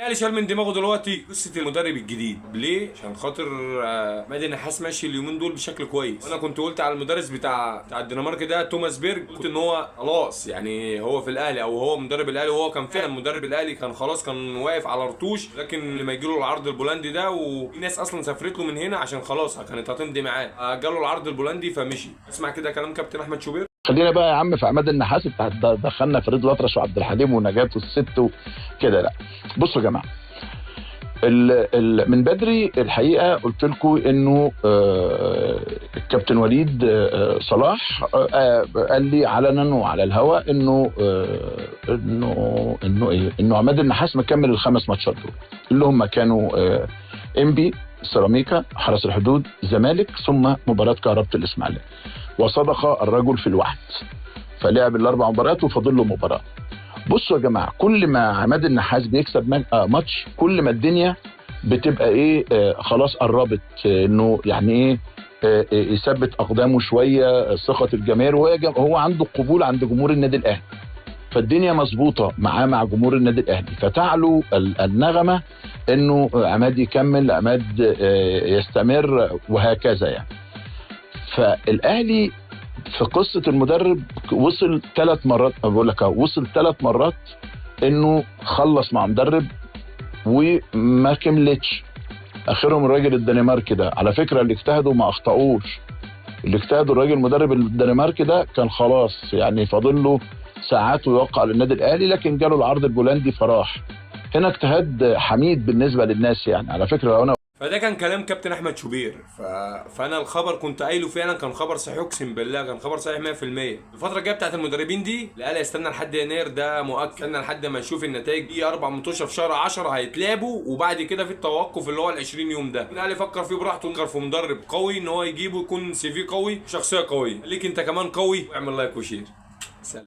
الاهلي شال من دماغه دلوقتي قصة المدرب الجديد. ليه؟ عشان خاطر عماد النحاس ماشي اليومين دول بشكل كويس. وانا كنت قلت على المدرس بتاع الدنمارك ده توماس بيرج، قلت ان هو خلاص يعني هو في الاهلي او هو مدرب الاهلي، وهو كان فعلا مدرب الاهلي، كان خلاص كان واقف على رطوش، لكن لما يجي له العرض البولندي ده، وفي ناس اصلا سافرت له من هنا عشان خلاص كانت هتمضي معاه، جاله العرض البولندي فمشي. اسمع كده كلام كابتن احمد شوبير. خلينا بقى يا عم في عماد النحاس، دخلنا فريد الأطرش وعبد الحليم ونجاة والست وكده. لا بصوا يا جماعة، من بدري الحقيقة قلت لكم انه الكابتن وليد صلاح قال لي علنا وعلى الهواء انه انه انه ايه انه عماد النحاس مكمل الخمس ماتشات دول اللي هم كانوا انبي، سيراميكا، حرس الحدود، زمالك، ثم مباراة كهربة الاسماعيلية. وصدق الرجل في الوعد، فلعب الاربع مباريات وفاضل له مباراة. بصوا يا جماعة، كل ما عماد النحاس بيكسب ماتش كل ما الدنيا بتبقى ايه، خلاص قربت انه يعني ايه يثبت اقدامه شوية، ثقة الجماهير، وهو عنده قبول عند جمهور النادي الاهلي، فالدنيا مظبوطة معاه مع جمهور النادي الاهلي، فتعلو النغمة انه عماد يكمل، عماد يستمر، وهكذا يعني. فالاهلي في قصة المدرب وصل 3 مرات، بقول لك وصل 3 مرات انه خلص مع مدرب وما كملتش. اخرهم الراجل الدنماركي ده، على فكرة اللي اجتهدوا ما اخطاوش، اللي اجتهدوا الراجل المدرب الدنماركي ده كان خلاص يعني فاضل له ساعات ويوقع للنادي الاهلي، لكن جاله العرض البولندي فراح. هنا اجتهاد حميد بالنسبة للناس يعني، على فكرة لو انا. فده كان كلام كابتن احمد شوبير. فانا الخبر كنت قايله فعلا، كان خبر صحيح، اقسم بالله كان خبر صحيح 100%. الفترة الجاية بتاعت المدربين دي الاهلي هيستنى لحد يناير ده مؤكد، استنى لحد ما يشوف النتائج دي. 4 ماتشات في شهر 10 هيتلعبوا، وبعد كده في التوقف اللي هو ال 20 يوم ده الاهلي فكر فيه براحته، فكر في مدرب قوي ان هو يجيبه، يكون CV قوي، شخصية قوية. ليك انت كمان قوي، واعمل like و share.